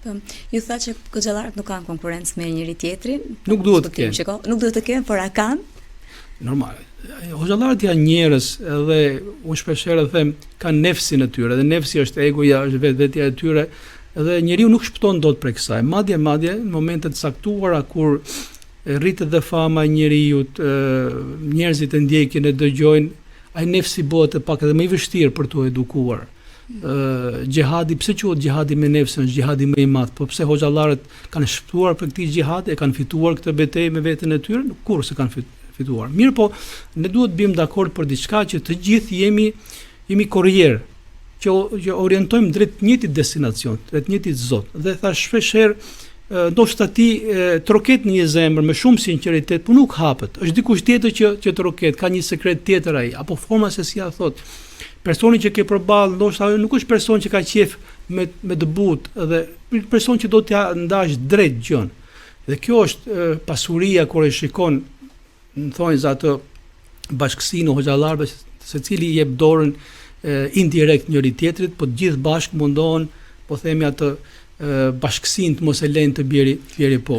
Po, ju thatë që hoxhallarët nuk kanë konkurrencë me njëri tjetrin. Nuk duhet të kenë. Nuk duhet të kenë, por a kanë? Normal. Hoxhallarët janë njerëz edhe unë shpeshherë them kanë nefsin e tyre dhe nefsi është egoja, është vetvetja e tyre dhe njeriu nuk shpëton dot prej kësaj. Madje madje në momente të caktuara kur rritet dhe fama e njeriut, njerëzit e ndjekin e dëgjojnë, ai nefsi bëhet pak edhe më i vështirë për t'u edukuar. Ë xhihadi, pse quhet xhihadi me nefsin, është xhihadi më i madh, po pse hoxhallarët kanë shpëtuar prej këtij xhihadi, e kanë fituar këtë betejë me veten e tyre, nuk kurrë s'e kanë fituar. Mirëpo, ne duhet të biem dakord për diçka që të gjithë jemi jemi korrierë që që orientojmë drejt të njëjtit destinacion, drejt të njëjtit Zot. Dhe thash shpesh herë ndoshta ti troket në një zemër me shumë sinqeritet, por nuk hapet. Është dikush tjetër që që troket, ka një sekret tjetër ai, apo forma se si ia thot. Personi që ke përballë ndoshta nuk është person që ka qejf me me të butë dhe person që do t'ia ndash drejt gjën. Dhe kjo është pasuria kur e shikon në thonjëza atë bashkësinë e hoxhallarëve, secili i jep dorën indirekt njëri tjetrit, po të gjithë bashkë mundohen, po themi atë bashkësinë të mos e lënë të bjeri, të bjeri poshtë.